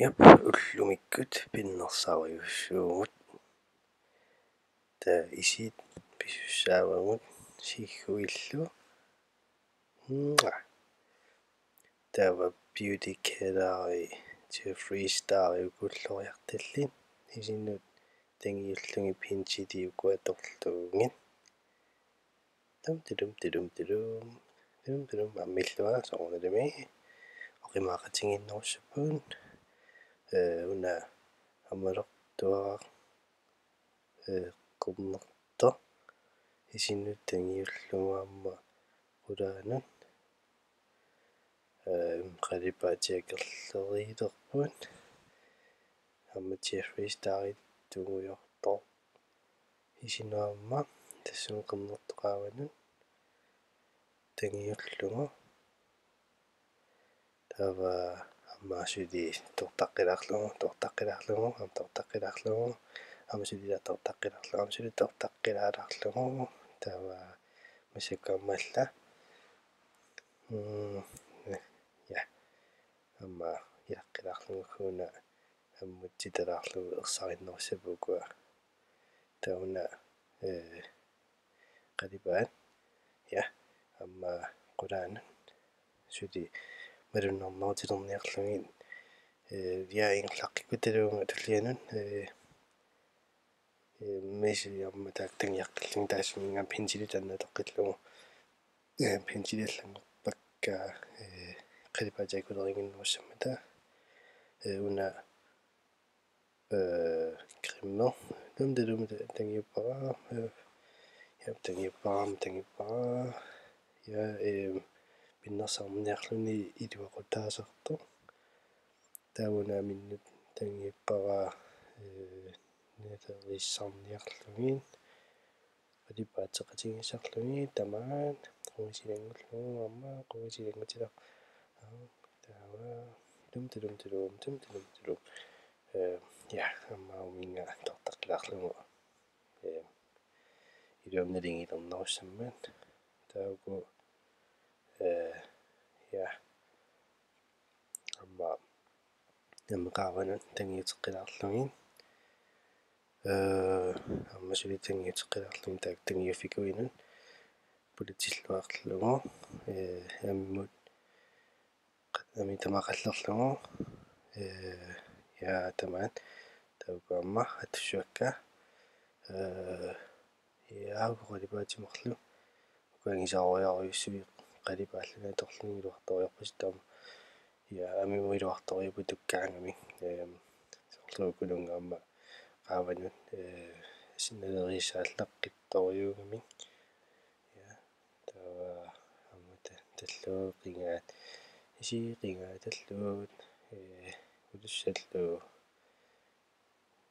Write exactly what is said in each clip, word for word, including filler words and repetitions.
Jap, ullumikkut pinnersaarujussaagut. Taava isit pisussaavagut sigguillu. Taava Beauty Killer Jeffree Star ukulloriartallit isinnut tangiullugit pinsilit ukua atorlugit. Tum, tudum, tudum, tudum. Tudum, tudum, ammillua, soorunalimi. Oqimaaqatigiinnerussapput. Ee, una ammalortuaraq, ee, qernertoq. Isinnut tangiullugu aamma qulaanut. Ee, qalipaatit akerleriilerput. Aamma Jeffree Starit tungujortoq. Isinnut aamma tassunga qernertoq qaavanut tangiullugu. Taava aamma suli tortaqqilaarlugu, tortaqqilaarlugu, aamma tortaqqilaarlugu, aamma suli tortaqqilaarlugu, aamma suli tortaqqilaarlugu. Taava massakkut aamma alla. Mm, ja. Aamma ilaqqilaarlugu una ammut titalaarlugu ersarinnerussapput ukua. Taava una, ee, qalipaat. Ja, aamma qulaanut suli malunnarnerutilerniarlugit. Ee, ja, ingerlaqqikkutta tullianut, ee, ee, misi aamma taakku tangiaqqillugit taassuminnga pinsilit taanna atoqqillugu. Ee, pinsilit allanngorpakka, ee, qalipaatit akuleriiginnerussammata. Ee, una, ee, creme. Tum, tum, tum, tangiuppara, ee, ja, tangiuppara, tangiuppara. Ja, ee, pinnersaarusiorniarluni iluaqutaasartoq. Taava una aminnut tangiuppara, ee, naleriissarniarlugit. Qalipaateqatigiissarlugit tamaat. Quisilanngullugu aamma, quisilanngutilu. Aa, taava. Tum, tulum, tulum, tum, tulum, tulum. Ee, ja, aamma uminnga tortaqqilaarlugu. Ee, iluamik naligiilernerussammat. Taava uku, ee, ja. Aamma, aamma qaavanut tangiuteqqilaarlugit. Ee, aamma suli tangiuteqqilaarlugit taakku tangiuffikuinut pulatilluarlugu. Ee, ammut, ammut tamaat qallerlugu. Ee, ja, tamaat. Taava uku aamma atussuakka. Ee, ja, uku qalipaatit marluk. Uku angisooriarujussuit qalipaalluni atorlugit iluartoriarpasittarma. Ja, ammut iluartoriarput tukkaangamik. Eem, soorlu ukulunga aamma qaavanut, ee, sinnerissaallaqqittorujuugamik. Ja, taava aamma ta-, tallugu qingaat. Isi qingaat tallugu, ee, ulussallu.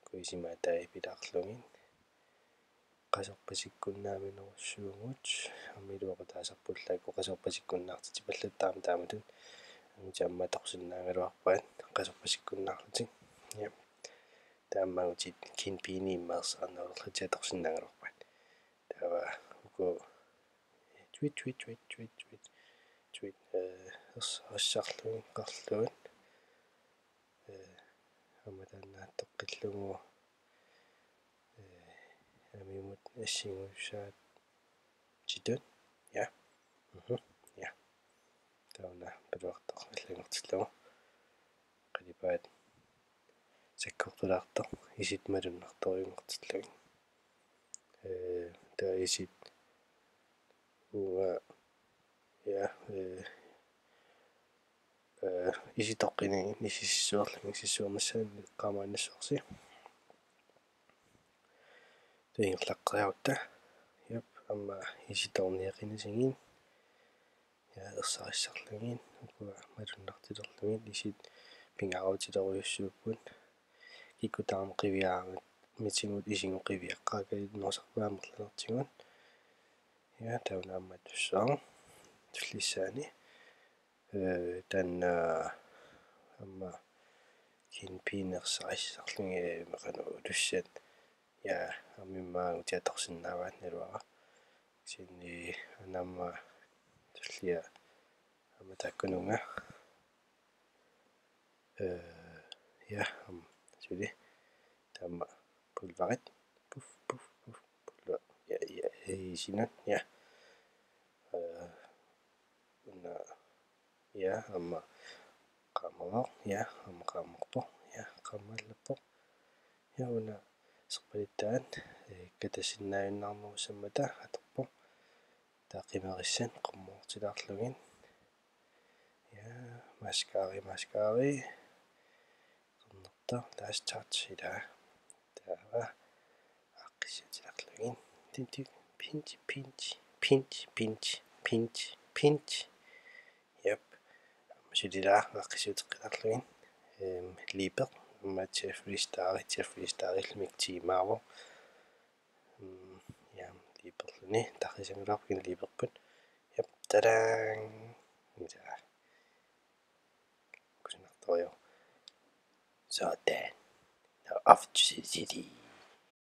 Kuisimatai pilaarlugit. Qasorpasikkunnaaminerussuugut. Aamma iluaqutaasarput uku qasorpasikkunnaartitipalluta taama taamatut. Aamma aamma atorsinnaagaluarpaat qasorpasikkunnaarlutik. Ja. Taamaagutit kinnbenet immaqa ersarinnarulerlutik atorsinnaagaluarpaat. Taava uku tweet, tweet, tweet, tweet, tweet, tweet, ee, ersarissaarlugit qarluit. Ee, aamma taanna atoqqillugu, ee, ammut assingussaatitut. Ja. Mhm. Ja. Taava una piluartoq allanngortillugu. Qalipaat sakkortulaartoq isit malunnartorujuunngortillugit. Ee, taava isit uanga, ja, ee, ee, isit toqqinagit isissuarlugit isissuarnissaannik eqqaamaannassuarsi. Taava ingerlaqqeriarutta. Jap, aamma isit toorniaqinasigit. Ja, ersarissarlugit, ukua malunnartilerlugit, isit pingaarutilerujussuupput. Kikkut tamarmik qiviaramik, misigut isigut qiviaqqaakkaluarnerusarpaat amerlanertigut. Ja, taava una aamma atussaavoq. Tullissaani. Ee, taanna aamma kinnbenet ersarissarlugit, ee, meeqqanut ulussat. Ja, aamma immaqa uti atorsinnaavaat naluara. Kisianni una aamma tullia aamma taakkununnga. Ee, Ja, aamma suli taama pulverit. Puff, puff, puff, pulver. Ja, ja, ei, sinut, ja. Øh, una, ja, aamma qaamavoq, ja, aamma qaammarpoq, ja, qaammaallappoq. Ja, una serpalittaat, øh, katasinnaajunnaarnerussammata atorpoq. Taava qimerissat qummoortilaarlugit. Ja, mascara, mascara. Qernertoq, last touch, ilaa. Taava aaqqissuutilaarlugit. Tin, tin, pinch, pinch, pinch, pinch, pinch, pinch. Jep. Aamma suli ilaa aaqqissuuteqqilaarlugit. Øhm, læber. Aamma Jeffree Star, Jeffree Starimik tiimaavoq. Mm, ja, læberluni. Tarrisanngulaarput læberput. Jep, tadang! Ja. Kusanartorujuk. Sådan. Now off to the city.